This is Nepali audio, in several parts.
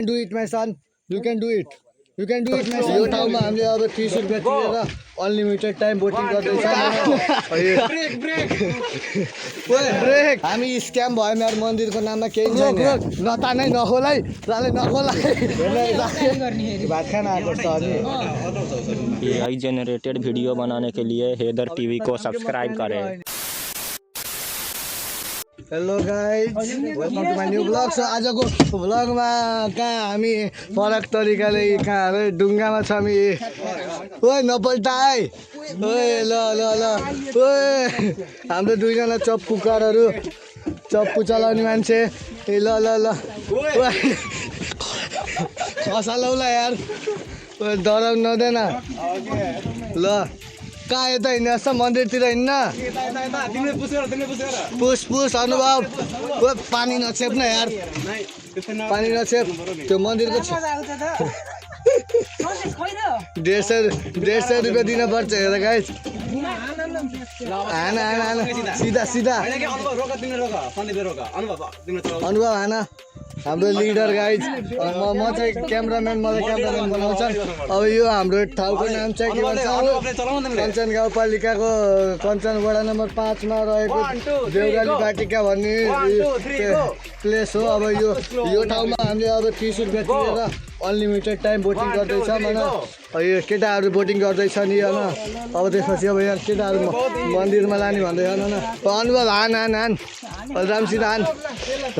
Do it, my son. You can do it. You can do it, my son. यो ठाउँमा हामीले अब 30 रुपैयाँ तिरेर अनलिमिटेड टाइम बोटिङ गर्दैछौँ। ब्रेक हामी स्क्याम भयो मेरो मन्दिरको नाममा केही छैन। नतानै नखोलै राले नखोला भात खान आएको छ अनि एआई जनरेटेड वीडियो बनाने के लिए हैदर टीवी को सब्सक्राइब करें। Hello guys, welcome to my new vlog. So आजको ब्लगमा कहाँ हामी फरक तरिकाले कहाँ ढुङ्गामा छ हामी। ओए नपल्टाए ओए ल ल ल ओए हाम्रो दुईजना चप्पुकारहरू चप्पु चलाउने मान्छे ए ल ल ल खसालौला यार डराउनु नदेन ल। कहाँ यता हिँड्ने जस्तो मन्दिरतिर हिँड्न पुस पुस अनुभव पानी नछेप न यार, पानी नछेप। त्यो मन्दिरको 150 रुपियाँ दिनुपर्छ हेर गाइस। हान हान हान सिधा सिधा अनुभव हान हाम्रो लिडर गाइज। म चाहिँ क्यामराम्यान, मलाई क्यामराम्यान बनाउँछ। अब यो हाम्रो ठाउँको नाम चाहिँ के भन्छ, कञ्चन गाउँपालिकाको कञ्चन वडा नम्बर 5 मा रहेको देउराली बाटिका भन्ने प्लेस हो। अब यो ठाउँमा हामीले अब 30 रुपियाँ तिरेर अनलिमिटेड टाइम बोटिङ गर्दैछ होइन। यो केटाहरू बोटिङ गर्दैछ नि होइन। अब त्यसपछि अब यहाँ केटाहरू मन्दिरमा लाने भन्दै होइन। अनुभव हान हान हान रामसित हान,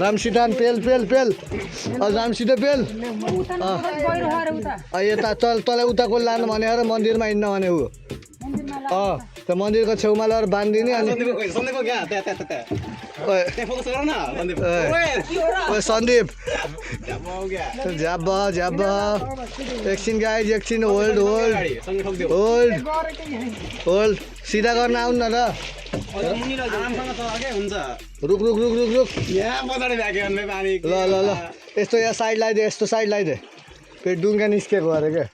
रामसित हान पेल पेल पेल रामसित पेल। यता तँलाई उता को लानु भनेर मन्दिरमा हिँड्न भने ऊ त्यो मन्दिरको छेउमा लगेर बाँधिदिने। अनि सन्दीप झ्याब झ्याब एकछिन गाइज एकछिन होल्ड होल्ड होल्ड होल्ड सिधा गर्न आउनु न र। रुक रुक रुक रुक रुक ल ल ल यस्तो यहाँ साइड लगाइदिए, यस्तो साइड लगाइदिए फेरि डुङ्गा निस्केको अरे क्या।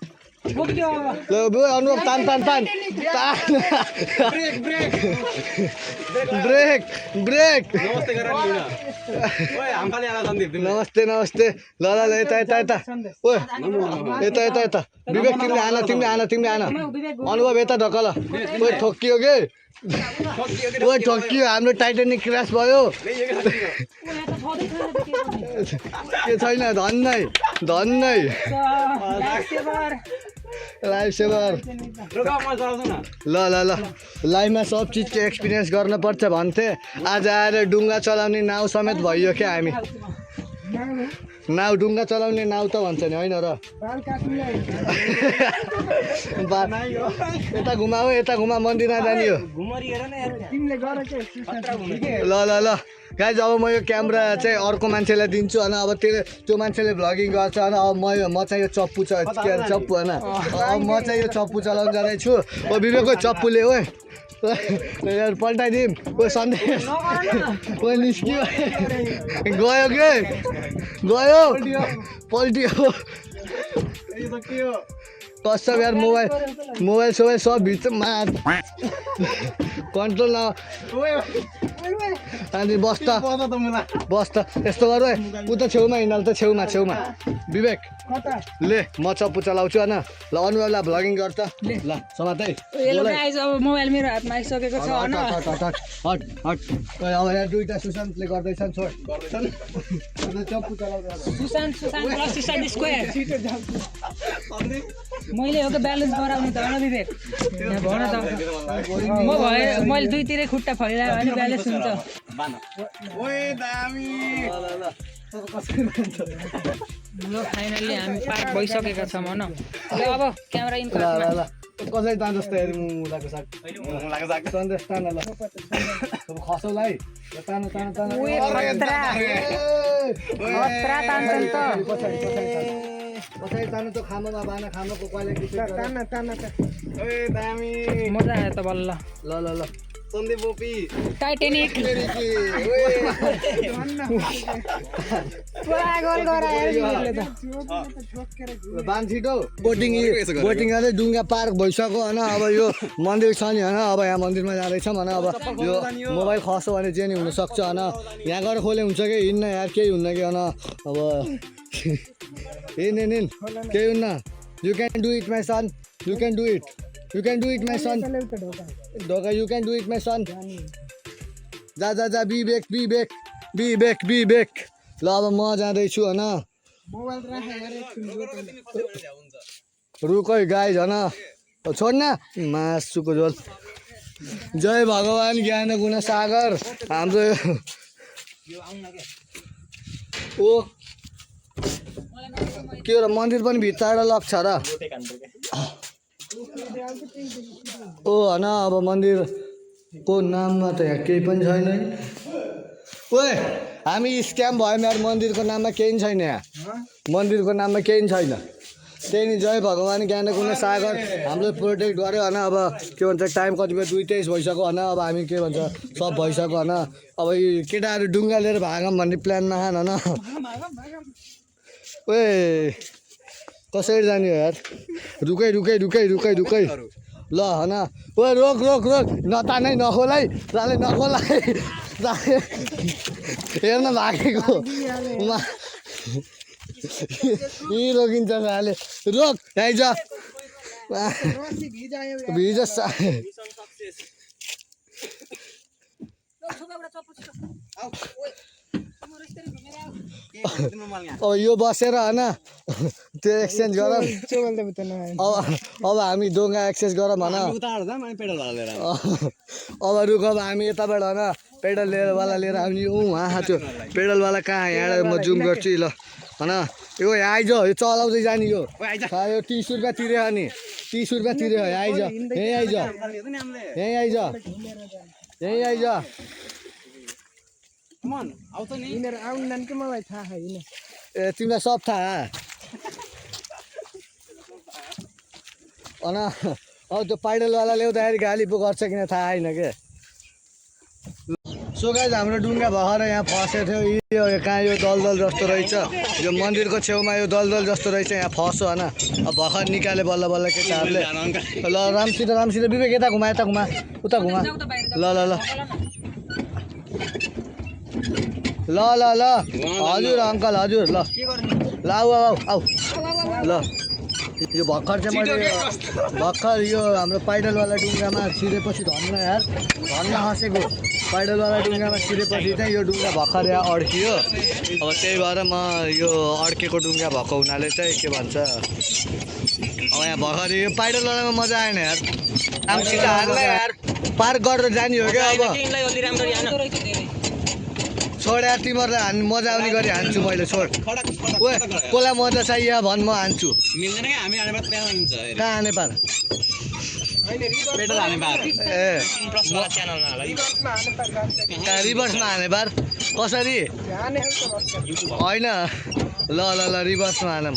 ल अनुभव तान तान तान ब्रेक ब्रेक नमस्ते नमस्ते ल ल ल यता यता यता ओ यता यता यता विवेक तिमीले आन तिमीले आन तिमीले आन। अनुभव यता ढक ल। ओ ठोकियो के ओ ठोकियो, हाम्रो टाइटानिक क्रास भयो के छैन धन्नै धन्नै लाइफ सेभर। ल ल ल लाइफमा सब चिज चाहिँ एक्सपिरियन्स गर्नुपर्छ भन्थे। आज आएर डुङ्गा चलाउने नाउ समेत भइयो क्या हामी। नाउ डुङ्गा चलाउने नाउ त भन्छ नि होइन र। यता घुमा हो यता घुमा मन्दिरमा जाने हो। ल ल ल गाइज अब म यो क्यामेरा चाहिँ अर्को मान्छेलाई दिन्छु होइन। अब त्यो मान्छेले भ्लगिङ गर्छ होइन। अब म चाहिँ यो चप्पु चप्पु होइन। अब म चाहिँ यो चप्पु चलाउनु जाँदैछु। ओ विवेकको चप्पुले ओ पल्टाइदिउँ ओ सन्देश ओ निस्क्यो गयो के गयो पल्टियो कसम यार। मोबाइल सोबाइल सब भित्रमा कन्ट्रोल न अनि बस्दा बस्दा यस्तो गर उता छेउमा हिँडाल त छेउमा छेउमा विवेक ले म चप्पु चलाउँछु होइन। ल अनुभवलाई भ्लगिङ गर्छ ल समातै मोबाइल मेरो हातमा आइसकेको छ होइन। हट हट अब यहाँ दुईवटा सुशान्तले गर्दैछन् छोड चप्पु चलाउँदा सुशान्त स्क्वायर मैले हो कि ब्यालेन्स गराउने त होइन विवेक भन त। म भए मैले दुईतिरै खुट्टा फैलायो भने ब्यालेन्स हुन्छ। फाइनल्ली हामी पार्क भइसकेका छौँ होइन। अब क्यामेरा इन ल कसै तान जस्तो हेरि मुलाको साग सन्देश तान ल खसौलाई तानो तानो तानो पछाडि तानु त खामोमा बाना खामोको क्वालिटी मजा आयो त बल्ल। ल ल ल सन्दीप बोपी टाइटानिक बान छिटो बोटिङ गर्दै डुङ्गा पार्क भइसक्यो होइन। अब यो मन्दिर छ नि होइन। अब यहाँ मन्दिरमा जाँदैछौँ होइन। अब यो मोबाइल खस्यो भने जे नि हुनसक्छ होइन। यहाँ गएर खोले हुन्छ कि हिँड्न यार केही हुन्न कि होइन। अब in. केही हुन्न. You can do it, my son. You can do it. You can do it, my son. ढोका, you can do it, my son. जा be back. ल अब म जाँदैछु होइन. रुक है गाइज होइन. छोड्न मासुको झोल. जय भगवान् ज्ञान गुण सागर. हाम्रो ओ के हो र मन्दिर पनि भित्रबाट लग्छ र. ओ होइन अब मन्दिरको नाममा त यहाँ केही पनि छैन. ओए हामी स्क्याम भयो यार. मन्दिरको नाममा केही पनि छैन यहाँ. मन्दिरको नाममा केही पनि छैन. त्यही नि जय भगवान् ज्ञान गुण सागर हाम्रो प्रोटेक्ट गर्यो होइन. अब के भन्छ टाइम कति भयो 2:23 भइसक्यो होइन. अब हामी के भन्छ सब भइसक्यो होइन. अब यी केटाहरू डुङ्गा लिएर भागौँ भन्ने प्लानमा खान होइन. ओए कसरी जाने हो यार. रुकै ल होइन. ओए रोक नतानै नखोलै राले नखोलाई. हेर्न भागेको यहीँ रोकिन्छ साले. रोक आइज भिज. अब यो बसेर होइन त्यो एक्सचेन्ज गरौँ. अब हामी डोङ्गा एक्सचेन्ज गरौँ होइन. अब रुक. अब हामी यताबाट होइन पेडल लिएर हामी उहाँ त्यो पेडलवाला कहाँ यहाँ म जुम गर्छु ल होइन. यो आइज यो चलाउँदै जाने. यो 30 रुपियाँ तिर्यो नि. 30 रुपियाँ तिर्यो. आइज यहीँ आइज. ए तिमीलाई सब थाहा होइन. अब त्यो पाइडलवाला ल्याउँदाखेरि गाली पो गर्छ किन थाहा छैन के. सो गाइज हाम्रो डुङ्गा भएर यहाँ फसेको थियो. यो कहाँ यो दलदल जस्तो रहेछ. यो मन्दिरको छेउमा यो दलदल जस्तो रहेछ. यहाँ फस्यो होइन. अब भर्खर निकाले बल्ल केटाहरूले. ल रामसित विवेक यता घुमा उता घुमा. ल हजुर अङ्कल हजुर. ल आऊ ल. यो भर्खर चाहिँ मैले यो हाम्रो पाइडलवाला डुङ्गामा छिरेपछि धन्न खसेको. पाइडलवाला डुङ्गामा छिरेपछि चाहिँ यो डुङ्गा भर्खर यहाँ अड्कियो. अब त्यही भएर म यो अड्केको डुङ्गा भएको हुनाले चाहिँ के भन्छ अब यहाँ भर्खर यो पाइडलवालामा मजा आएन यार. रामसित हाल्ला यार. पार्क गरेर जाने हो क्या. अब छोड यार तिमीहरूलाई हान्नु मजा आउने गरी हान्छु मैले. छोड ओए कसलाई मजा चाहियो भन् म हान्छु. कहाँ हाने पार रिभर्समा हाने बार कसरी होइन. ल रिभर्समा हानौँ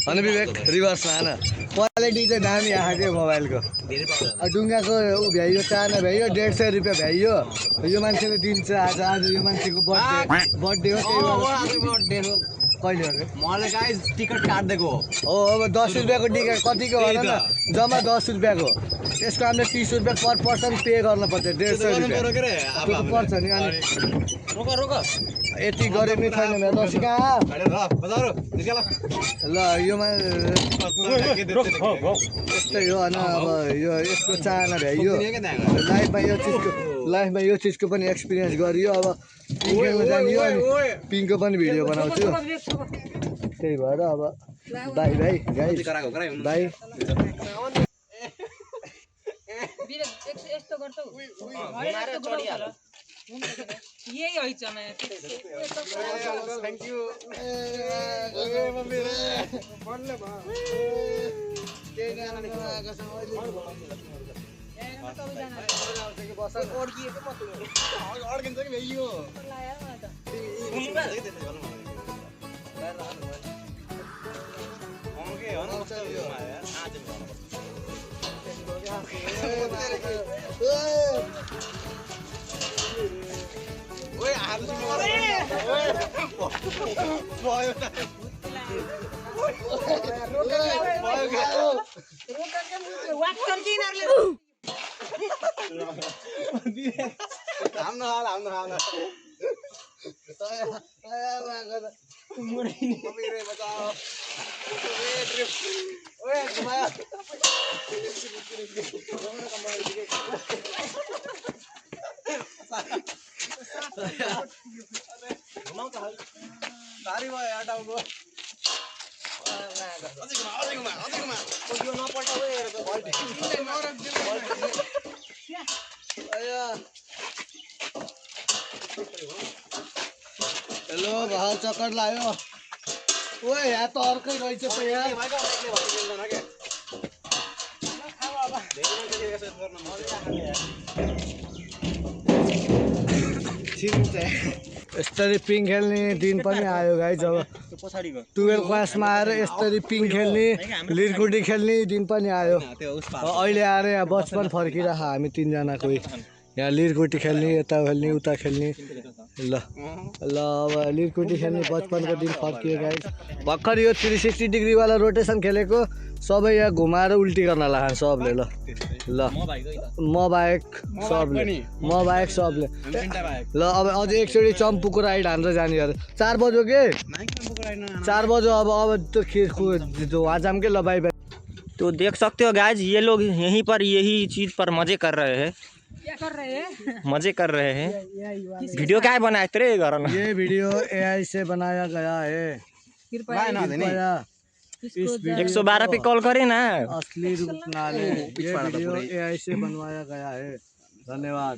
होइन विवेक. रिभर्समा हान. क्वालिटी चाहिँ दामी आएको थियो मोबाइलको. डुङ्गाको भ्याइयो चाहना भ्याइयो 150 रुपियाँ भ्याइयो. यो मान्छेले दिन्छ. आज यो मान्छेको बर्थडे हो. कहिले हो मलाई गाइस टिकट काट्दिएको हो. अब 10 रुपियाँको टिकट कतिको भन न. जम्मा 10 रुपियाँको. त्यसको हामीले 30 रुपियाँ पर पर्सन पे गर्नुपर्छ. 150 रुपियाँ पर्छ नि. अनि यति गरे पनि छैन मेरो दसी कहाँ. ल योमा यस्तै हो होइन. अब यो यसको चाहना भ्याइयो. लाइफमा यो चिजको पनि एक्सपिरियन्स गरियो. अब पिङ्कमा जानियो अनि पिङ्कको पनि भिडियो बनाउँछु. त्यही भएर अब bye guys bye. Thank you. अड्किन्छ कि भ्याइयो. हाम्रो ओए घुमाया सारी भयो यार टाउको हेलो भाउ चक्कर लाग्यो ओए यहाँ त अर्कै रहेछ त यहाँ यस्तरी पिङ खेल्ने दिन पनि आयो गाई जब 12 क्लासमा आएर यस्तरी पिङ खेल्ने लिरकुटी खेल्ने दिन पनि आयो अहिले आएर यहाँ बचपन फर्किरह हामी तीनजनाको यहाँ लिरकुटी खेल्ने यता खेल्ने उता खेल्ने ल ल अब लिरकुटी खेल्ने बचपनको दिन फर्कियो गाई भर्खर यो 360 डिग्रीवाला रोटेसन खेलेको सबै यहाँ घुमाएर उल्टी गर्न लाग्छ सबले ल ल म बाहेक सबले ल अब अझ एकचोटि चम्पूको राइड हान्छ जाने अरे 4 बज्यो के 4 बज्यो अब तो वहाँ जाम के ल बाई बाई। तो देख सकते हो गाइज ये लोग यहीं पर यही चीज़ पर मज़े कर रहे हैं। क्या कर रहे हैं? मज़े कर रहे हैं। वीडियो क्या बनाए तेरे घर में? ये वीडियो AI से बनाया गया है। कृपया 112 पे कॉल करे ना। असली रूप ना ले। ये वीडियो AI से बनवाया गया है। धन्यवाद।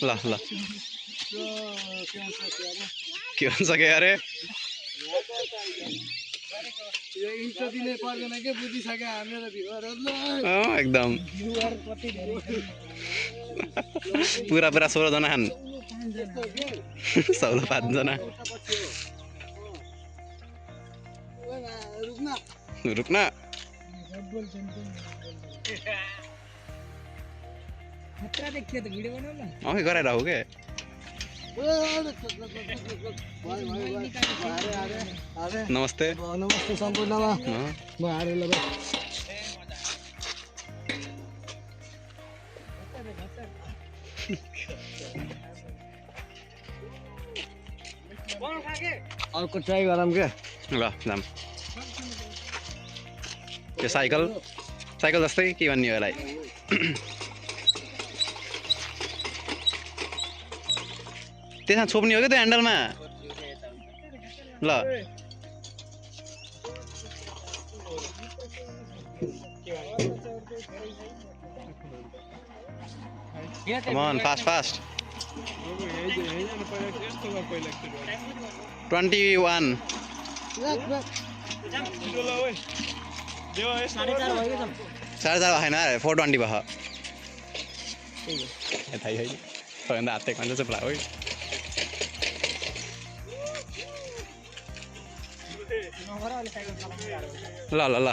ल ल के भन्छ के अरे एकदम पुरा 16 जना खान 5 जना रुकना खतरा देखिए तो वीडियो बनाओ ना अँ गरेर हो के नमस्ते नमस्ते सम्पूर्णमा म हारे ल अर्को ट्राई गरौँ के ल जाम यो साइकल जस्तै के भन्ने यसलाई त्यसमा छोप्ने हो क्या त्यो ह्यान्डलमा ल Come on, fast. 21 4:30 भएन 4:20 भयो थाहै छैन सबैभन्दा हात टेक्नु चाहिँ पुरा हो ल ल ल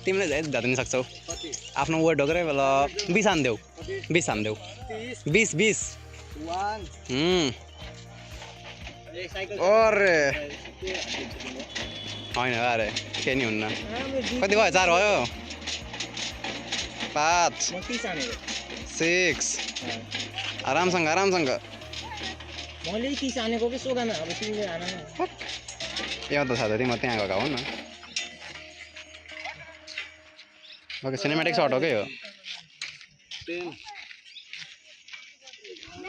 तिमीले झन् सक्छौ आफ्नो वर्ड हो गरे ल 20 हान्देऊ 20 हान्देऊ 20 अरे होइन अरे के नि हुन्न कति भयो 4 भयो 5 6 आरामसँग मैले 30 हानेको कि 16 अब तिमीले हान यहाँ त साथै म त्यहाँ गएको हो न ओके सिनेमेटिक शॉट हो गयो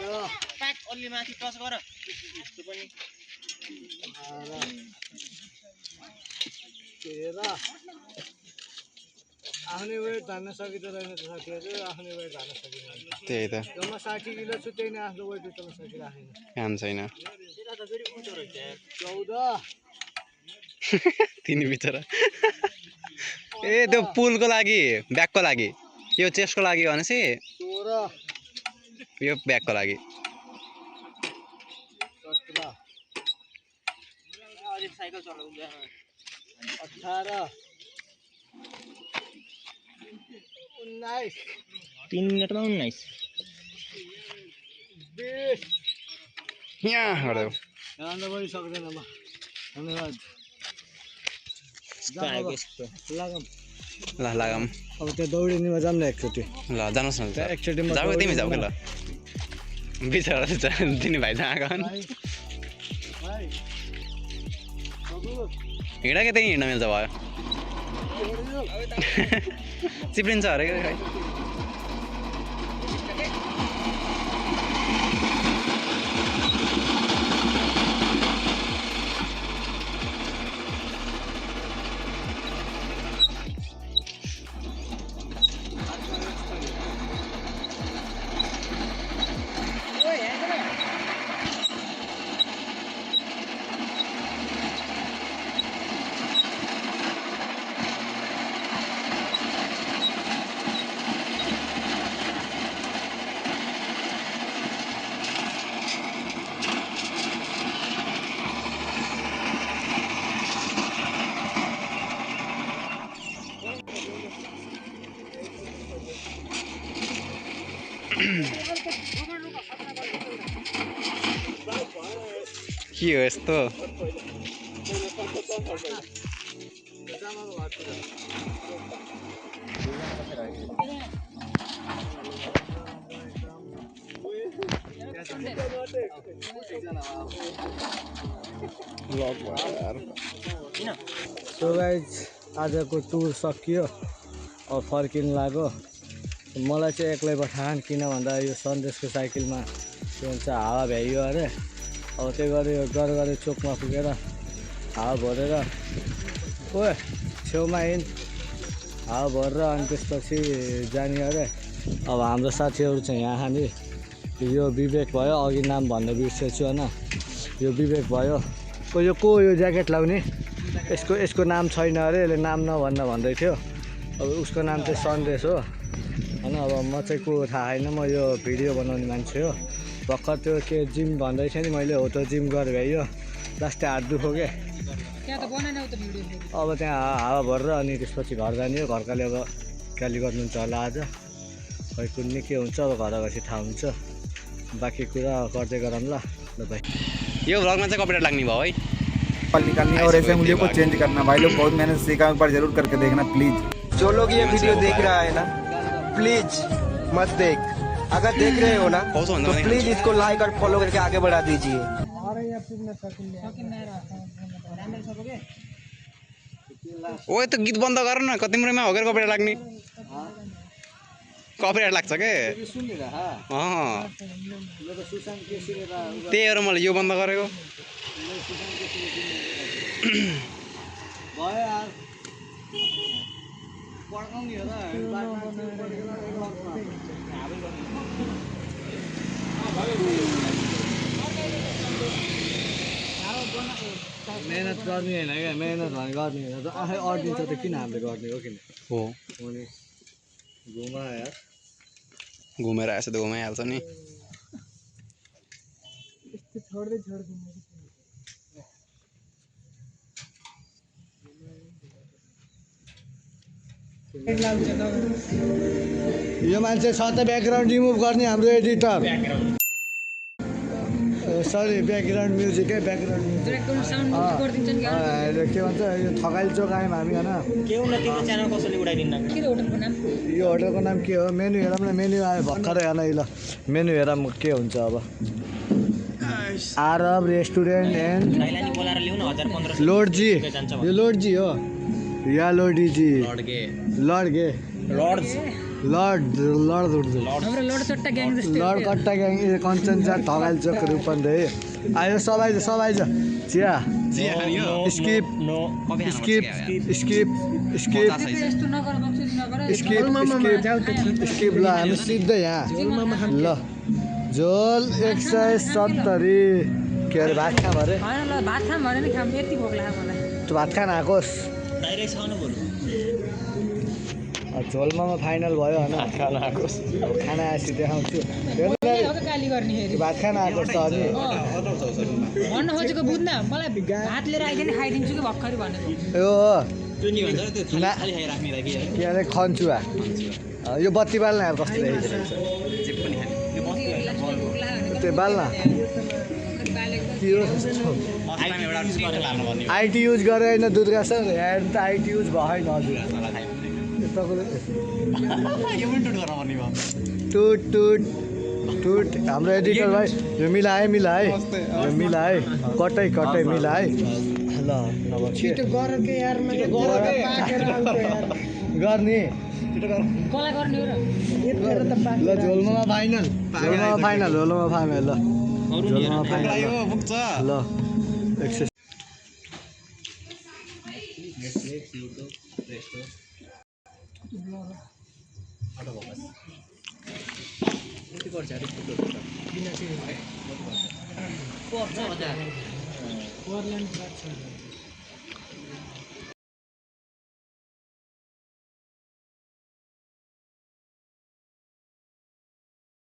यो प्याक अलि माथि टच गर यस्तो पनि तेरा आफ्नै वेट धान्न सकिँदो रहेन त साथीहरु आफ्नै वेट धान्न सकिँदैन त्यही त जम्मा 60 किलो छु त्यही नै आफ्नो वेट उठाउन सकिराखेन काम छैन तेरा त फेरि उठो रहेछ 14 तिनी बिचरा ए त्यो पुलको लागि ब्याकको लागि यो चेस्टको लागि भनेसी 16 यो ब्याकको लागि 17 अझै साइकल चलाउनु 18 19 3 मिनेटमा 19 20 यहाँ गर्दै राम्रो पनि सक्दैन म धन्यवाद लागम ल लागम अब त्यो दौडिनेमा जाम न एकचोटि ल जानुहोस् न एकचोटि जाऊ तिमी जाऊ के ल बिचरा तिनी भाइ जहाँ गयो हिँडा के त्यहीँ हिँड्न मिल्छ भयो चिप्लिन्छ अरे खै के हो यस्तो सो गाइज आजको टुर सकियो अब फर्किनु लाग्यो मलाई चाहिँ एक्लै पठाएन किन भन्दा यो सन्देशको साइकलमा के भन्छ हावा भ्याइयो अरे अब त्यही गऱ्यो गरे चोकमा पुगेर हावा भरेर ओ छेउमा हिँड हावा भरेर अनि त्यसपछि जाने अरे अब हाम्रो साथीहरू चाहिँ यहाँ नि यो विवेक भयो अघि नाम भन्न बिर्सेछु होइन यो विवेक भयो को यो ज्याकेट लाउने यसको नाम छैन अरे यसले नाम नभन्न भन्दै थियो अब उसको नाम चाहिँ सन्देश हो होइन अब म चाहिँ को थाहा छैन म यो भिडियो बनाउने मान्छे हो भर्खर त्यो के जिम भन्दै थियो नि मैले हो त जिम गरेर भ्याइयो लास्टै हात दुखो के अब त्यहाँ हावा भरेर अनि त्यसपछि घर जाने हो घरकाले अब गाली गर्नुहुन्छ होला आज खै कुन्ने के हुन्छ अब घर गएपछि थाहा हुन्छ बाँकी कुरा गर्दै गरौँ ल भाइ यो भ्लगमा चाहिँ कपिराइट लाग्ने भयो है पल निकालनी है और ऐसे उंगलियों को चेंज करना भाई लोग बहुत मेहनत से सीखा एक बार जरूर करके देखना प्लीज जो लोग ये वीडियो देख रहा है ना प्लीज मत देख अगर देख रहे हो ना तो प्लीज इसको लाइक और फॉलो करके आगे बढ़ा दीजिए ओए त्यो गीत बन्द गर न कति तिम्रोमा हो कपिराइट लाग्ने कपिराइट लाग्छ के त्यही भएर मैले यो बन्द गरेको मेहनत गर्ने होइन क्या मेहनत भने गर्ने होइन आफै अडिन्छ त किन हामीले गर्ने हो किन हो घुमा यार घुमेर आएछ त घुमाइहाल्छ नि यो मान्छे छ त ब्याकग्राउन्ड रिमुभ गर्ने हाम्रो एडिटर सरी ब्याकग्राउन्ड म्युजिक है ब्याकग्राउन्ड म्युजिक के भन्छ यो थकाइल चोक आयौँ हामी होइन यो होटलको नाम के हो मेन्यू हेरौँ न मेन्यू आयो भर्खरै हेर्न ल मेन्यू हेरौँ के हुन्छ अब आरब रेस्टुरेन्ट एन्ड लोडजी यो लोडजी हो या लोडीजी लड कट्टा ग्याङ कञ्चनजङ्घा थकाइल चोक रूपन्देही आयो सबै चिया स्किप ल हामी सिधै यहाँ ल झोल 170 के अरे भात खाम अरे त्यो भात खान आएकोस् झोलमा फाइनल भयो होइन खाना आएकोस् खाना आएपछि देखाउँछु भात खाना आएकोस् त अनि भन्न खोजेको बुझ्न मलाई भात लिएर आइदिने खाइदिन्छु कि भर्खरै भनेको यो के अरे खन्चुवा यो बत्ती बाल्न यार कस्तो देखिरहेको त्यो बाल्न आइटी युज गरेर होइन दुर्गा सर हेड त आइटी युज भएन हजुर टुट टुट हाम्रो एडिटर भाइ यो मिलाए यो मिलाए कटै मिलाए ल गर्ने कसलाई गर्ने हो र ल झोलमा फाइनल ल झोलमा फाइनल ल एक्सेस पर्छ